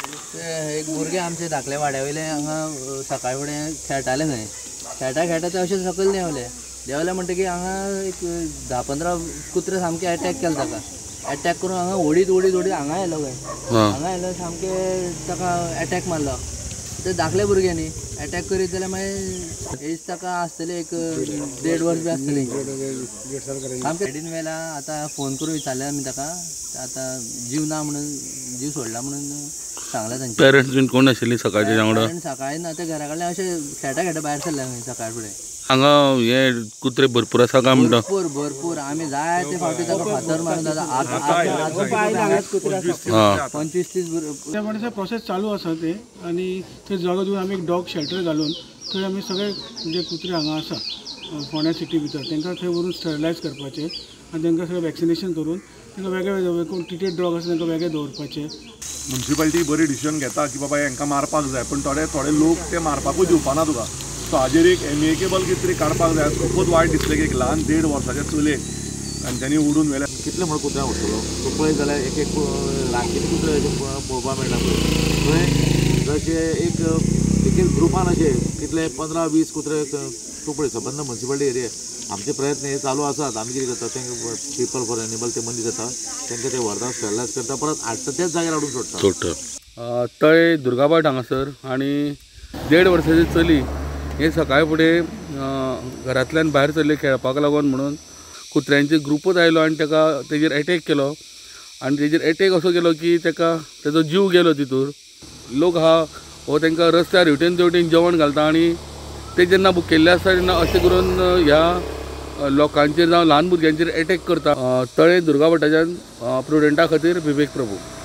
एक भुरगे आमचे धाकले वाड्या वयले हांगा सकाळ फुडें खेळटाले खंय, खेळटा खेळटा ते अशें सकयल देंवले. देंवले म्हणटकीर हांगा एक 10-15 कुत्रे सामके एटॅक केले ताका. एटॅक करून हांगा ओडीत ओडीत ओडीत हांगा आयलो खंय, हांगा आयलो सामके ताका एटॅक मारलो. ते धाकले भुरगे न्ही, एटॅक करीत जाल्यार मागीर एज ताका आसतली एक 1.5 वर्स बी आसतली. सामकें सायडीन व्हेला. आतां फोन करून विचारले आमी ताका, आतां जीव ना म्हणून, जीव सोडला म्हणून सांगला तांचे. पेरंट्स बीन कोण आशिल्ली सकाळचे वांगडा? सकाळी ना, ते घरा कडल्यान अशें खेळटा खेळटा भायर सरले खंय सकाळ फुडें. हांगा हे कुत्रे भरपूर आसा काय म्हणटा? भरपूर भरपूर. आमी जायते फावटी ताका फातर मारून दादा 25-30. त्या प्रमाणे प्रोसेस चालू आसा ते, आनी थंय जागो दिवन आमी एक डॉग शेल्टर घालून थंय आमी सगळे जे कुत्रे हांगा आसा फोंड्या सिटी भितर तांकां थंय व्हरून स्टरलायज करपाचें आनी तांकां सगळें वॅक्सिनेशन करून तांकां वेगळे वेगळे कोण ट्रिटेड डॉग आसा तांकां वेगळे दवरपाचें. म्युनिसिपालिटी बरी डिसिजन घेता की बाबा हांकां मारपाक जाय, पूण थोडे थोडे लोक ते मारपाकूच दिवपाना तुका. सो हाजेर एक एमिकेबल कितें तरी काडपाक जाय. खूबच वायट दिसलें की एक ल्हान 1.5 वर्साच्या चलयेक तांच्यांनी ओडून व्हेलें. कितले म्हण कुत्र्या उरतलो तूं पळयत जाल्यार एक एक रांकेनी कुत्रे अशें पळोवपाक मेळटा पळय, थंय जशे एक एक ग्रुपान अशे कितले 15-20 कुत्रे तूं पळय. सबंद म्युनिसिपालिटी एरिया आमचे प्रयत्न हे चालू आसात. आमी कितें करता, तांकां पीपल फॉर एनिमल ते मनीस येता तांकां ते व्हरता, स्टरलायज करता, परत हाडटा त्याच जाग्यार हाडून सोडटा. तळे दुर्गाभाट हांगासर आनी 1.5 वर्साची चली हे सकाळ फुडें घरांतल्यान भायर सरले खेळपाक लागून म्हणून कुत्र्यांचे ग्रुपूच आयलो आनी ताका तेजेर एटॅक केलो. आनी तेजेर एटॅक असो केलो की ताका तेजो जीव गेलो तितूर. लोक हा हो तांकां रस्त्यार हेवटेन तेवटेन जेवण घालता आनी ते जेन्ना भुकेल्ले आसता तेन्ना अशें करून ह्या लोकांचेर जावं ल्हान भुरग्यांचेर एटॅक करता. तळे दुर्गाभटाच्यान प्रुडंटा खातीर विवेक प्रभू.